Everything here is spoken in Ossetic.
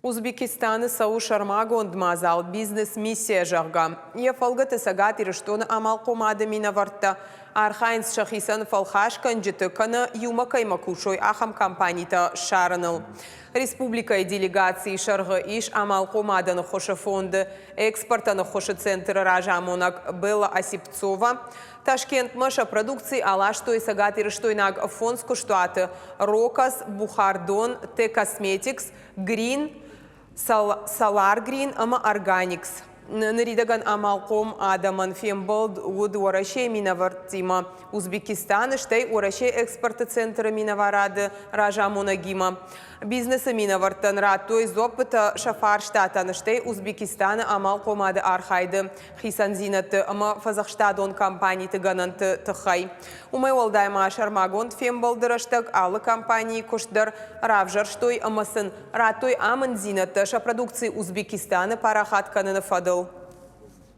Узбекистаны цӕуы сӕрмагонд мадзал Бизнес-миссия, зӕгъгӕ. Йӕ фӕлгӕты Цӕгат Ирыстоны амалхъомады минӕвӕрттӕ архайынц сӕхицӕн фӕлхасгӕнджыты кӕнӕ иумӕ кӕимӕ кусой, ахӕм компанитӕ ссарыныл. Республикӕйы делегацийы сӕргъы ис амалхъомадӕн ӕххуысы фонды экспортӕн ӕххуысы центры разамонӕг Белла Осипцова. Ташкентмӕ сӕ продукци аластой цӕгатирыстойнаг фондз куыстуаты Рокос, Бухардон, Т-Косметикс, Грин, Саларгрин ӕмӕ Органикс. Ныридӕгӕн амалхъом адӕмӕн фембӕлд уыд Уӕрӕсейы минӕвӕрттимӕ, Узбекистаны, стӕй Уӕрӕсейы экспорты центры минӕварады разамонӕгимӕ. Бизнесы минӕвӕрттӕн радтой дзуӕппытӕ сӕ фарстатӕн, стӕй Узбекистаны амалхъомады архайды хицӕндзинӕдты ӕмӕ фӕдзӕхстадон компаниты гӕнӕнты тыххӕй. Уымӕй уӕлдай ма сӕрмагонд фембӕлды рӕстӕг алы компанийы куыст дӕр равзӕрстой ӕмӕ сын радтой амынддзинӕдтӕ сӕ продукци Узбекистаны парахат кӕныны фӕдыл.